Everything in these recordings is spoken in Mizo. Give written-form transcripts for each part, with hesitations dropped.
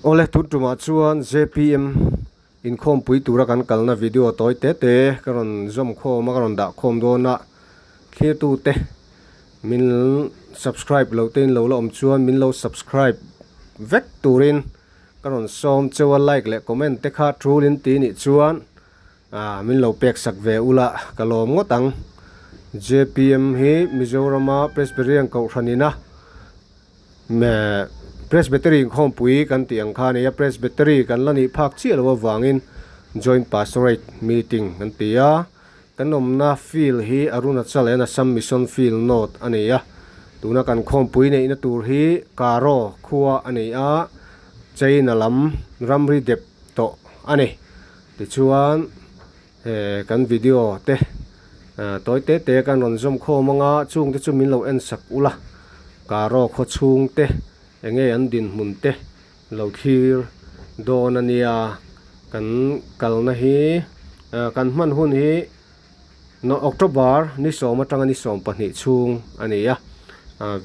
Awle tun tumah chuan zpm inkhawmpui tura kan kalna video tawi te te ka rawn zawm khawm a ka rawn dah khawm dawn a thlirtute min subscribe loh te in lo la awm chuan min lo subscribe vek turin ka rawn sawm cheu a like leh comment te kha tul in ti nih chuan ah min lo pek sak ve ula ka lawm ngawt ang. Zpm hi Mizorama Presbyterian Kohhran ina Presbytery inkhawmpui kan tih ang kha a ni a, Presbytery kan la nih phak chiah loh avangin Joint Pastorate Meeting kan ti a, kan awmna field hi Arunachal and Assam Mission Field North a ni a, tuna kan khawmpui neihna tur hi Karo khua a ni a, China lam ramri dep tawh a ni. Tichuan he kan video te tawi te te kan rawn zawm khawm ang a, chung te chu min lo en sak ula, Karo khaw chhung te eng nge an dinhmun te lo thlir dawn a nia, kan kalna hi kan hman hun hi October ni sawm atanga ni 12 chhung a ni a,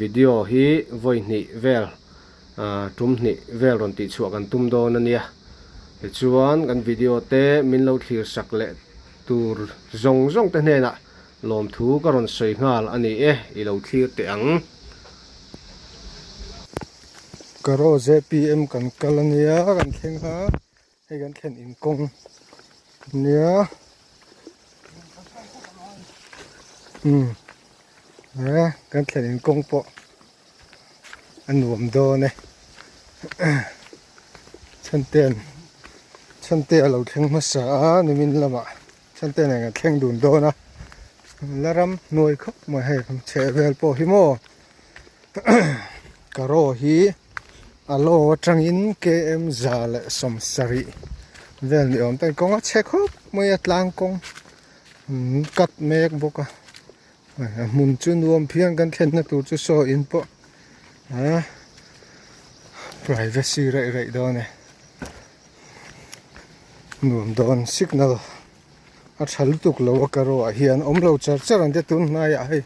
video hi vawi hnih vel. Tum hnih vel rawn tih chhuah kan tum dawn a nia. Tichuan kan video te min lo thlir sak leh tur zawng zawng te hnenah lawmthu ka rawn sawi nghal a ni e, i lo thlir teh ang. Ka raw zpm kan kal a nia kan thleng a, hei kan thlen in kawng a nia. Umm e kan thlen in kawng pawh. a nuam dawn e chhanten chhante a lo thleng hmasa a nimin lamah chhante nen kan thleng dun dawn a la ram hnuai khawp mai hei chheh vel pawh hi maw karaw hi a law atangin km 170 vel ni awm tak kawng a chhe khawp mai a tlang kawng cut mek bawk a. A hmun chu nuam phian kan thlenna tur chu saw in pawh a privacy raih raih dawn e nuam dawn signal a tha lutuk lo a ka rawh ah hian awm lo char char ang te tun hnaiah hei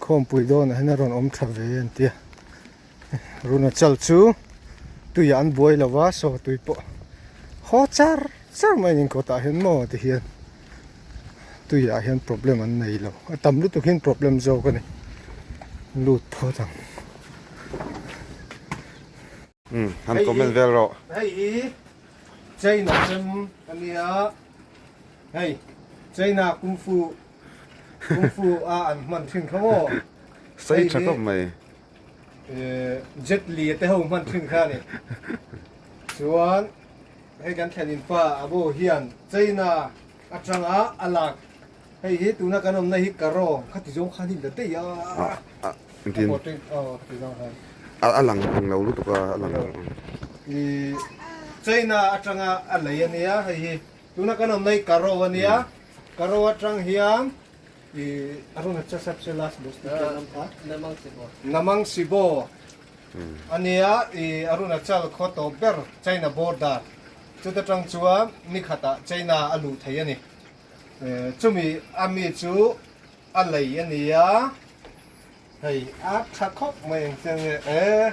khawmpui dawnah hian a rawn awm tha ve an tia Arunachal chu tuiah an buai lo va saw tui pawh haw char char mai a ni kawtah hian maw ti hian. Tuiah hian problem an nei lo a tam lutuk hian problem zawk a ni lut phawt ang. Umm han comment vel rawh. Hei hi China chem a nia hei China kung fu kung fu a an hman thin kha maw. Sei tha khawp mai. Jet Li te ho hman thin kha a ni chuan. Hei kan thlen in pa Abo hian China atanga a lak hei hi tuna kan awmna hi Karo kha ti zawng khan hi la daih a a kha ti zawng khan a lang ang lo lutuk a a lang i China atanga a lei ania hei hi tuna kan awmna hi Karo ania Karo atang hian i Arunachal Namang Sibo A nia, i Arunachal khaw tawp ber China border chuta tang chuan ni khatah China a luh thei a ni. Chumi a mi chu a lei a ni a, hei a tha khawp mai ang che nge e,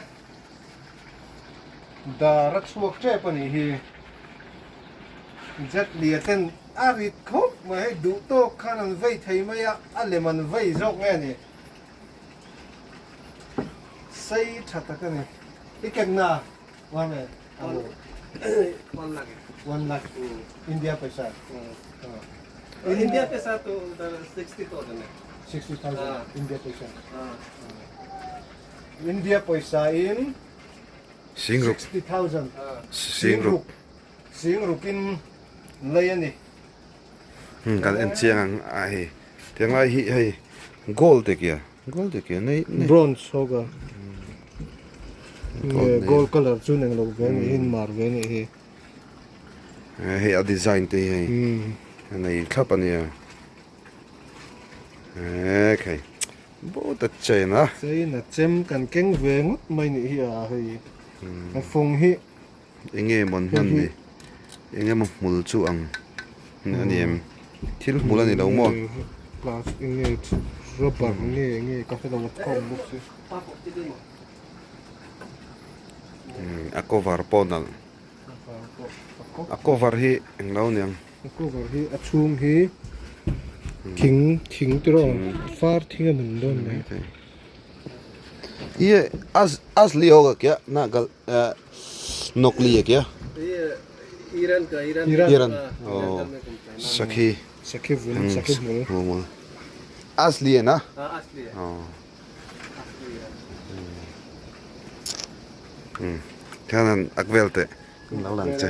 dar a chhuak tep a nih hi. Jet lia ten a rit khawp mai, hei duh tawk khan an vei thei mai a, a lem an vei zawk nge ni. Sei tha tak a ni. I kenna one e? One lakh. One lakh. India paisa. India paisa to 60,000. 60,000 India paisa. India paisa in Singruk. 60,000. Singruk. Singruk in lei a ni. Kan en chiang ang a hei tiang lai hi hei gold te kia gold te kia nei nei bronze ho ka nge gold color chu neng lo ve ni hin mar ve ni hi hei a design te hi hei a nei thlap a nia e khai bo ta chen a chei na chem kan keng ve ngawt mai ni hi a hei a fawng hi Enge maw an hman ni? Enge maw hmul chu ang a ni em? Thil hmul a ni lo maw? Plastic nge rubber nge nge ka hre lo a khawm bawk si. A cover pawh nalh. A cover hi englo niang. A cover hi a chhung hi thing thing tiraw far thing a mun dawn mai. Ye as asli hoga kya na gal nokli hai kya? Iran ka Iran Iran oh sakhi sakhi vun sakhi hmul asli hai na? Asli hai. Oh. Khian ak vel teh kan lo lang che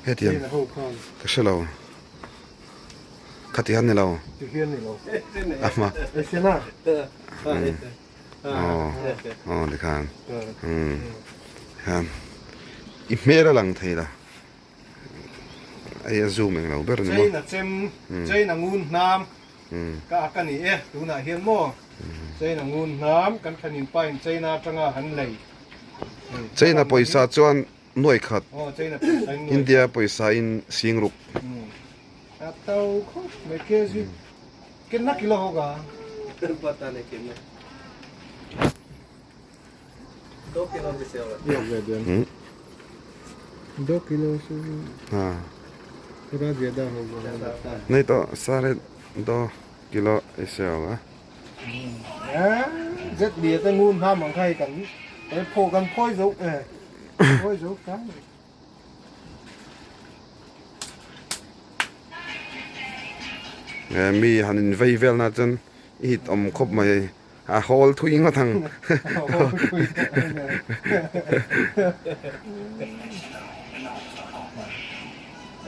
hetiang ka hre lo khati hian ni lo a hma aw tikhan i hmel a lang thei la. Hei a zoom englo ber ni maw. China chem China ngun hnam ka ak a ni e tunah hian maw China ngun hnam kan thanin pain China atanga han lei. China pawisa chuan nuai khat India pawisa in sing ruk. A to khawp mai kg kenna kilo hoga. Pata nahi kenna. Do kilo se thoda zyada hoga. Nahi to sare do kilo aise hoga. Zet bia te ngun ham ang khai kan pho kan phoi zo phoi zo ka. Mi han in vei vel na chuan i hit awm khawp mai. A hawl thui ngawt ang.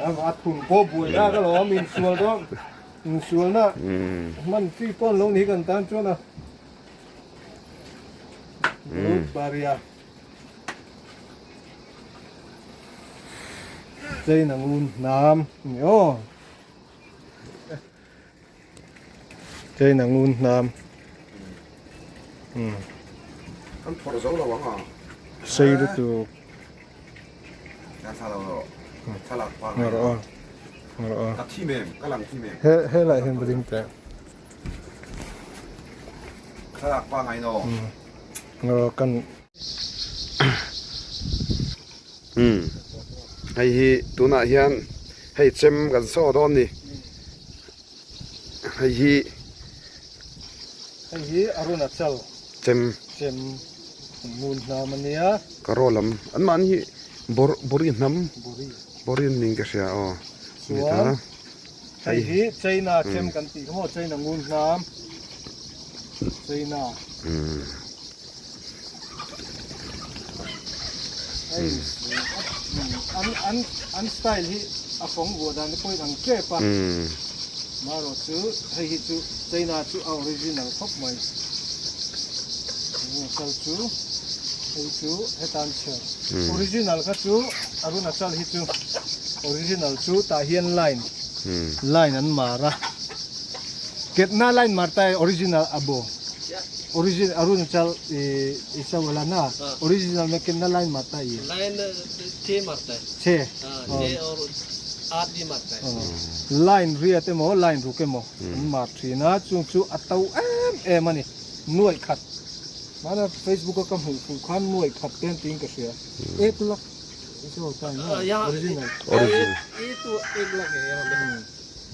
A thun pawh buai na ka lo a min sual dawn in sual na hman chi pawn lo ni kan tan chuan a baria chei na ngun nam ni aw. China ngun hnam Kan phawrh zo lo ang a. Sei lutuk. Ka thla lo rawh. Thlalak pa ngai rawh. Rawh a. Ka thi mem, ka lang thi mem. He he lai hian building teh. Thlalak pa ngai no. Rawh kan. Umm hei hi tunah hian hei chem kan saw dawn ni hei hi hei hi Arunachal chem chem hmun hnam a nia ka raw lam an mahni hi bawr bawri hnam bawri an ning ka hria aw chuan hei hi China chem kan tih kha maw China ngun hnam China An an style hi a fawng vuah dan te pawhin ang tep a, marawh chu hei hi chu China chu a original khawp mai. Arunachal chu hei chu hetan chher original kha chu Arunachal hi chu original chu tah hian line line an mar a, ketna line mar ta original a bo. Origin Arunachal isa wala na original mein kitna line marta hai ye line chhe marta hai chhe chhe aur aath bhi marta hai line riat emaw line ruk emaw an mar thin a chung chu a to em em ani nuaih khat mahna facebook a ka hmuh fuh khan nuaih khat te an tiin ka hria ek lakh isa hota hai na original original ye to ek lakh hai yahan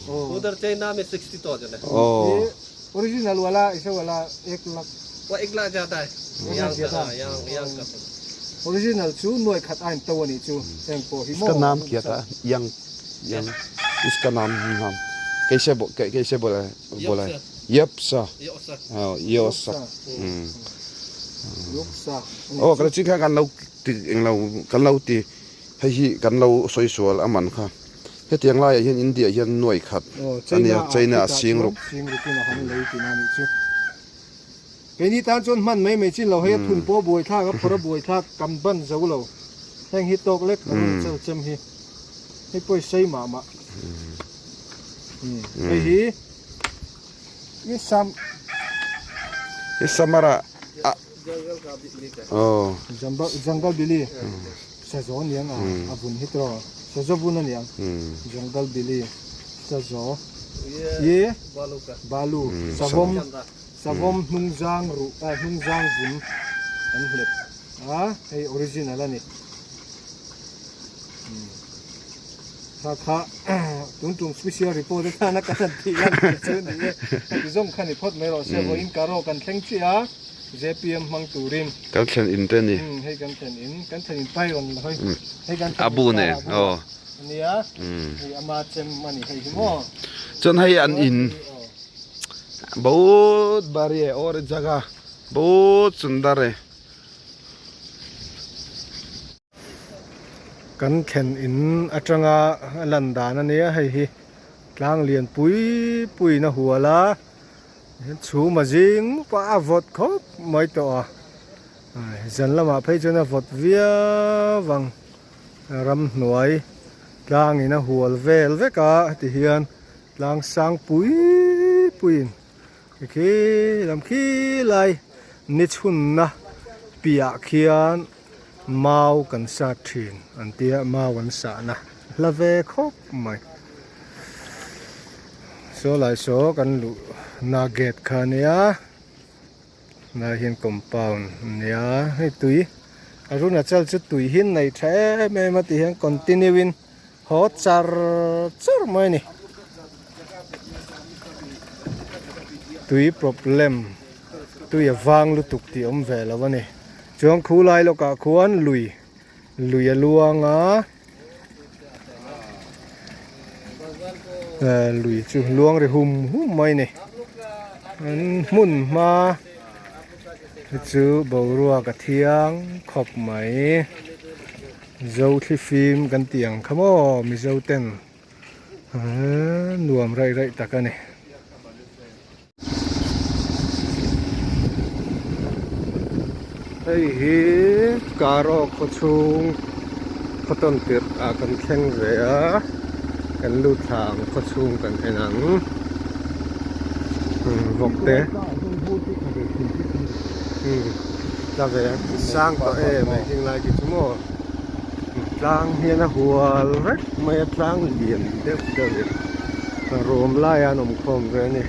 pe udhar china mein 60000 hai Original wala isa wala ek lakh. Wa ek lakh jada hai. Yang ka yang yang ka. Original chu nuai khat a in to ani chu heng pawh hi maw. Iska naam kiya tha yang yang iska naam naam kaise kaise bola bola yepsa yosa yopsa aw ka chin kha kan lo ti englo kan lo ti hei hi kan lo sawi sual a man kha. Hetiang laiah hian India hian nuai khat a nia, China a sing ruk. Sing rukin a han lei tih na nih chu. Keini tan chuan hman mai mai chin lo hei a thun pawh a buai thlak a phawrh a buai thlak kan ban zo lo. Heng hi tawk lek a rawn chel chem hi. Hei pawh i sei mah mah. Hei hi i sam. I samara a. Jungle Billy Sazaw aniang a a vun hi tawh Sazaw vun aniang Jungle Billy Sazaw ye Balu Savawm Savawm hnungzang ruh ah hnungzang vun. Kan hlep a hei original a ni. Kha kha tun tum special report atana kan han tih lan tur chu ni e. Heti zawng kha ni phawt mai rawh se vawiin karaw kan thleng chiah a JPM hmang turin. Kan thlen in te ni. Hei kan thlen in kan thlen in pai rawn la hawi. Hei kan thlen in A bu nen aw. Ania hei ama chem a ni hei hi maw. Chuan hei an in bahut bari e or jaga bahut sundar e. Kan thlen in atanga a lan dan a nia hei hi tlang lian pui pui in a hual a chhum a zing mup a a vawt khawp mai tawh a zan lamah phei chuan a vawt viau ang ramhnuai tlang in a hual vel vek a heti hian tlang sang pui pui in. Khi lam khi lai ni chhunna piah khian mau kan sat thin an tia mau an sahna hla ve khawp mai. Saw lai saw kan luhna gate kha a nia tunah hian compound a nia hei tui Arunachal chu tui hi nei tha em em a ti hian continue in. Haw char char mai a ni. Tui problem tui a vang lutuk tih awm ve lo a ni. Chuan khu lai lawkah khuan lui lui a luang a eh lui chu luang ri hum hum mai a ni. An hmun hma chu boruak a thiang khawp mai. Zo thlifim kan tih ang kha maw Mizo ten nuam raih raih tak a ni. Hei hi Karo khaw chhung khaw tawn tirh ah kan thleng ve a kan lut thla ang khaw chhung kan en ang vawk te. Tla ve a sang tawh em hei heng lai khi chu maw tlang hian a hual vek mai a tlang lian deuh deuh in rawm lai a an awm khawm ve a ni.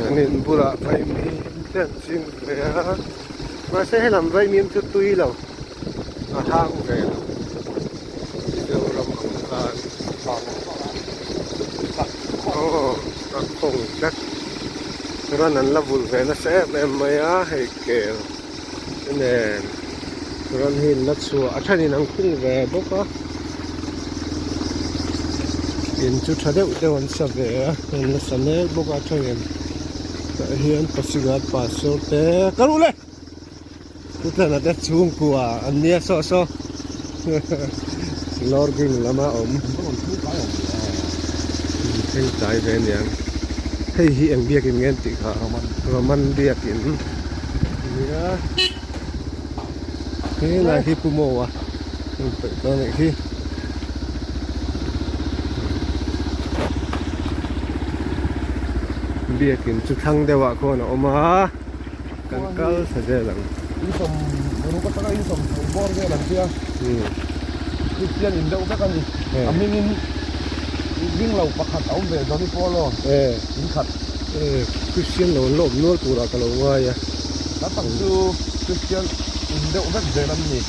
An in bulah vaimim te an ching ve a mahse helam vaimim chu tui lo. A hang ve lo Mizoram ang khan aw a khawng tlat ran an la vulh ve nasa em em mai a hei kel te nen ran hi an la chhuah a thenin an khung ve bawk a in chu tha deuh deuh an sa ve a an la sa mek bawk a thenin tah hian pasighat pastor te ka ruh le. Chuthlana te chhungkua an nia saw saw Lorging lama awm thleng tlai ve aniang hei hi eng biakin nge an tih kha Roman biakin nia helai hi Pu Mawa an paih dawn anih hi. Biakin chu thlang deuhah khawn a awm a. Kan kal thla zel ang. Insawm ruk atanga insawm thum bawr vel an tia. Kristian in deuh vek a ni. A hmingin ring lo pakhat a awm ve Johnny Paul aw. In khat. Kristian lo an la awm nual turah ka lo ngai a. Tam tak chu Kristian in deuh vek zel an ni.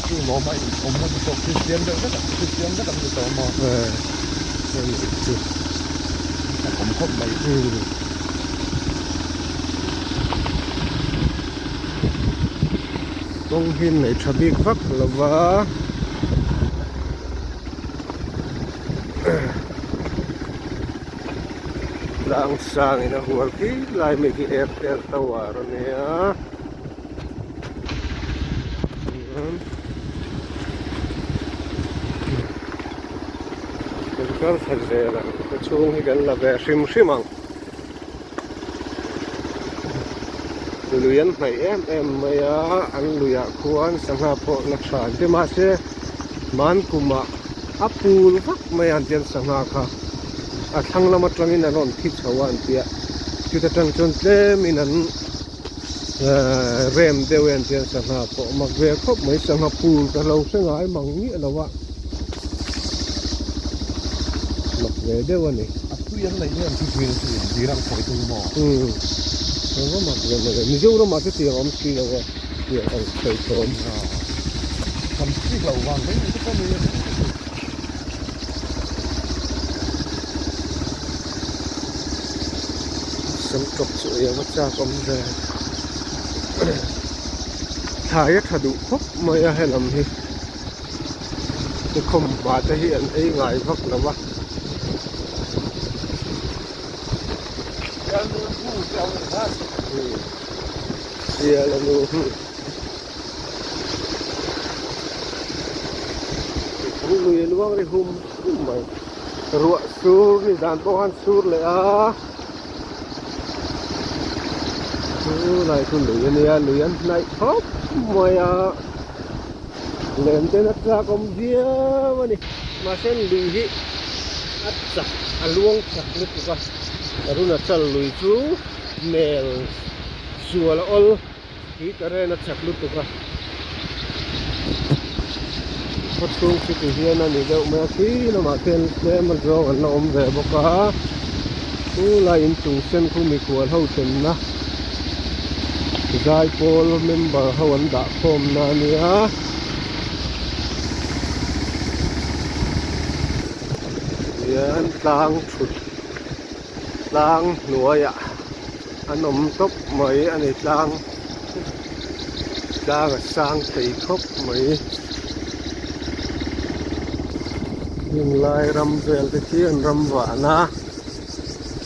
Chu lawma in awmna te pawh Kristian deuh vek Kristian vek an ni tawh maw. Chu. A awm khawp mai. Kawng hi nei tha bik vak lo va tlang sang in a hual khi lai mai khi airtel tower a nia kan kal thla zel ang ka chhung hi kan la ve hrim hrim ang. Lui an hnaih em em mai a an luiah khuan sangha pawh la tha an ti mahse hman kumah a pul vak mai a an tian sangha kha a thlang lam atangin an rawn thi chho a an tia chuta tang chuan tlemin an. Rem deuh en chuan sangha pawh mak ve khawp mai sangha phul ka lo hre ngai mang miah lo a mak ve deuh a ni. A tui an neih hian thupui na chu in dir ang khawi tum maw? Umm a va mak ve mawle Mizoram ah chutiang a awm si lo a tiang ang sawi thawm. Kan chik loh vang mai ni te pawh ni. Samtawk chu ei ava chak awm ve thlai a tha duh khawp mai a helam hi lukhum hma te hi an ei ngai vak lo a. Lui a luang ri hum hum mai ruah sur ni zan pawh khan sur leh a chu lai chu lui a nia lui an hnaih khawp mai a lem ten a tlak awm viau a ni mahse lui hi a chak a luang chak lutuk a Arunachal lui chu hmel sual a awl. Tui current a chak lutuk a, khaw chhung chu ti hian a ni deuh mai a khi lamah khian tlem a zawng an la awm ve bawk a chulai inchung sen khu mikhual ho thlenna zaipawl member ho an dah khawm na a nia. Hian tlang thut tlang hnuaiah. An awm tawp mai a ni tlang tlang a sang thei khawp mai heng lai ram vel te khi an ram vahna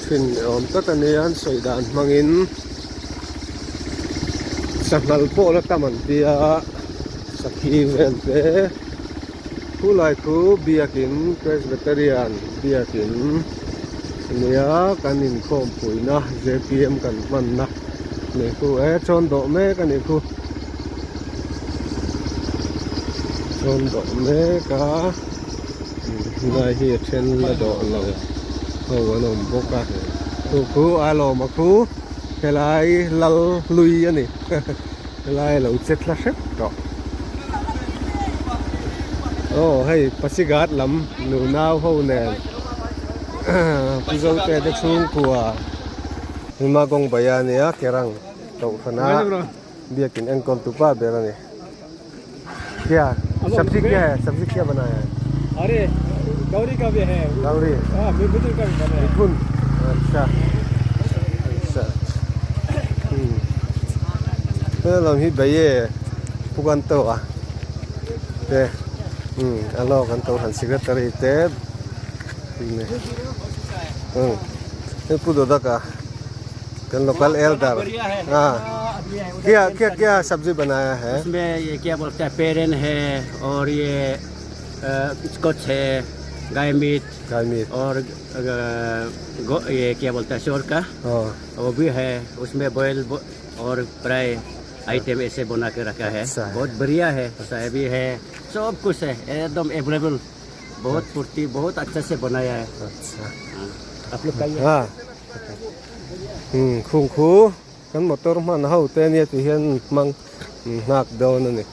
thin ni awm tak a nia an sawi dan hmangin sanghal pawh la tam an tia sakhi vel te khulai khu biakin Presbyterian biakin ania kan inkhawm puina J_P_M kan hmanna nih khu e chawn dawh mek a nih khu chawn dawh mek a helai hi a then la dawh lo ho an awm bawk a chu khu a lawm a khu helai lal hlui a ni. Helai a lo che thla hrep tawh. Aw hei Pasighat lam nunau ho nen Pu Zote te chhungkua Hima kawng bai a nia Kerang Tohhrana biakin enkawl tu pa ber a ni. Kya sabzi kya hai sabzi kya banaya hai? Are gauri ka bhi hai. Gauri. Ha mithun ka bhi banaya. Mithun. Acha. Acha. Helam hi baye pukan to a te alo kan to han secretary te he pu dodaka kan local elder ha kya kya kya sabzi banaya hai इसमें ये क्या बोलते हैं पेरन है और ये स्कॉच है गाय मीट गाय मीट और ये क्या बोलते हैं शोर का वो भी है उसमें बॉयल और फ्राई आइटम ऐसे बना के रखा है अच्छा है। बहुत बढ़िया है भी है सब कुछ है एकदम अवेलेबल बहुत फुर्ती बहुत अच्छा से बनाया है अच्छा हाँ। आप लोग खाइए हाँ khung khu kan motor hman ho te ania ti hian hmang nghak dawn a ni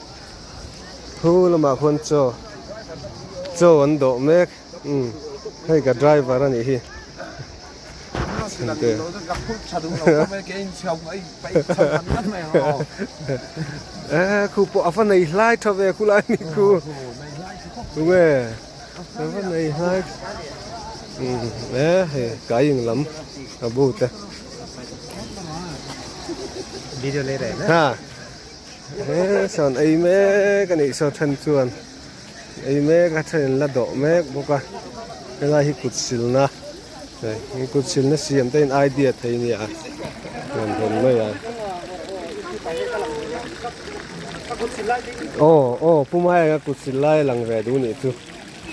khu lamah khuan chaw chaw an dawh mek umm hei ka driver a nih hi e khu pawh a va nei hlai tha ve khulai mi khu tunge a va nei hlai umm e hei kai ing lam a bu te ha he sawn ei mek a nih saw then chuan. Ei mek a then la dawh mek bawk a helai hi kut silna hei kut silna siam te in idea thei nia rawn hawn mai a aw aw pu maia kut sil lai lang ve duh nih chu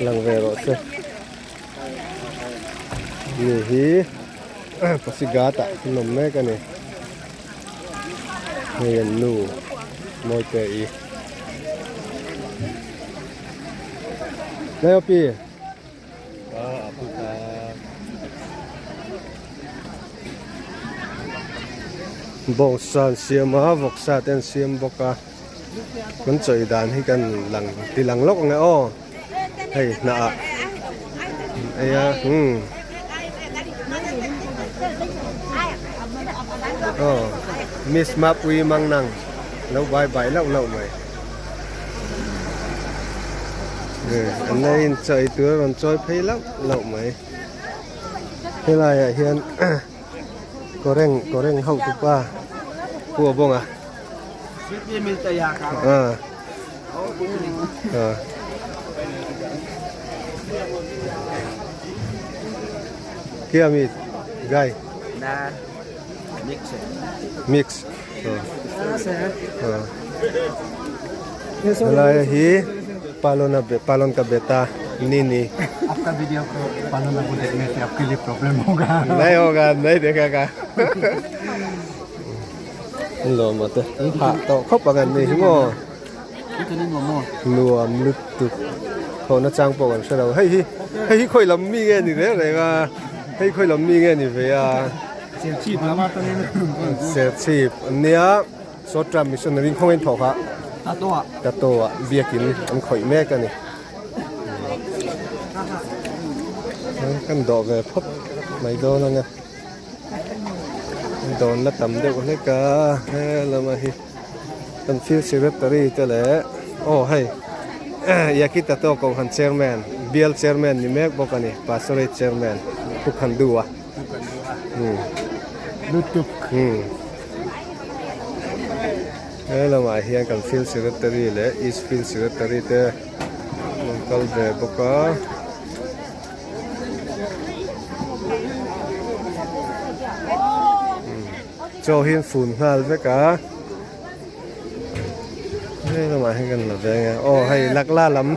lang ve rawh se ni hi pasigat ah an awm mek a ni hei an nu mawi te i. Đây pi. Bawngsa an siam a vawksa te an siam bawk a kan chawi dan hi kan lang ti lang lawk ang e aw hei hnah ah an ei a umm aw miss mapui mang nang lo bai bai lauh lauh mai an la in chawi tur a rawn chawi phei lauh lauh mai helai ah hian. Kawreng kawreng ho tu pa pu a bawng a a kia mi gai mix helai hi palon a palon ka beta nini आपका वीडियो को पालन को देखने से आपके लिए प्रॉब्लम होगा नहीं होगा नहीं देखेगा lawm te an phah tawh khawp ang an ni hi maw nuam lutuk thawhna chang pawh kan hre lo hei hi hei hi khawi lam mi nge ni reng reng a hei khawi lam mi nge ni ve a serchhip an nia Sawtra missionary khawngin thawk a tattoo ah biakin an khawih mek a ni kan dawh ve phawt mai dawn a nia dawn la tam deuh hlek a helama hi kan field secretary te leh aw hei Yaki Tattoo Kohhran chairman bial chairman ni mek bawk a ni pastorate chairman Pu Khandu-a. Lutuk. He lamah hian kan field secretary leh east field secretary te an kal ve bawk a. Chaw hi an fun nghal vek a. Hei lamah hian kan la veng e aw hei lakla lam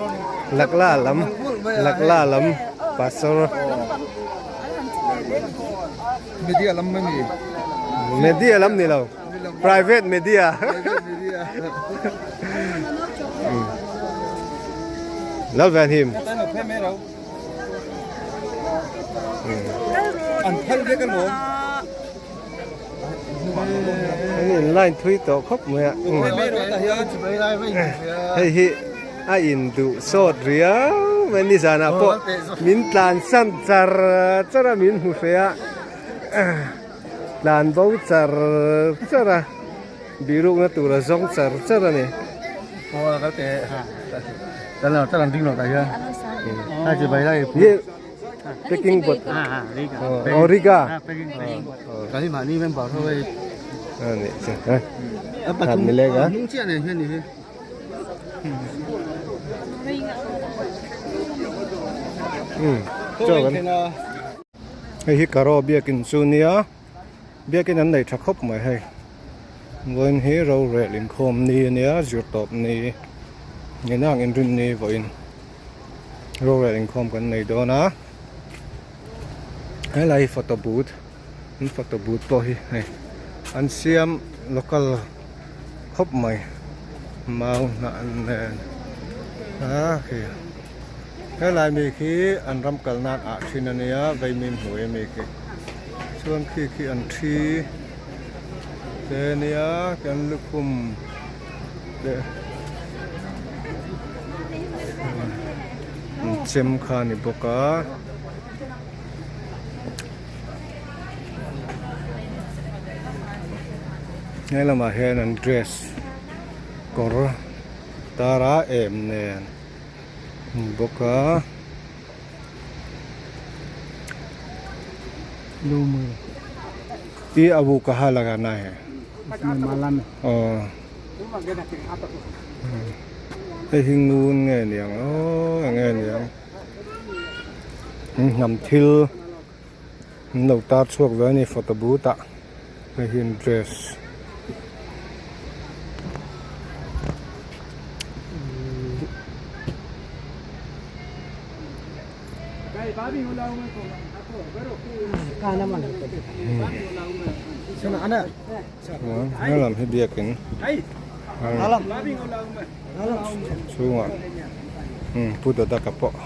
lakla lam lakla lam pastor media lam a ni media lam ni lo private media lal van him an phal vek alawm. An in line thui tawh khawp mai a hei hi a in duh sawt riau mai nizanah pawh min tlan san char char a min hmu fe a tlan bo char char a birukna tur a zawng char char a ni. Packing bot oh Riga ani chu hat milega chaw kan hei hi karo biakin chu nia biakin an nei tha khawp mai hei vawiin hi rorel inkhawm ni ania zirtawp ni ngenang inrin ni vawiin. Rorel inkhawm kan nei dawn a helai hi photo booth an photo booth pawh hi hei an siam local khawp mai mau hnah nen a khi helai mi khi an ram kal nan ah thin ania vaimim hnuai ami khi chuan khi khi an thi te nia kan lukhum. Chem kha a ni bawk a. He lamah hian an dress kawr tar a em nen a ni bawk a. I a bu kaha lagana hai. Aw hei hi ngun nge niang aw eng nge niang hnam thil an lo tar chhuak ve a ni photo booth ah hei hi an dress. He lam hi biakin chhungah Pu Dodaka pawh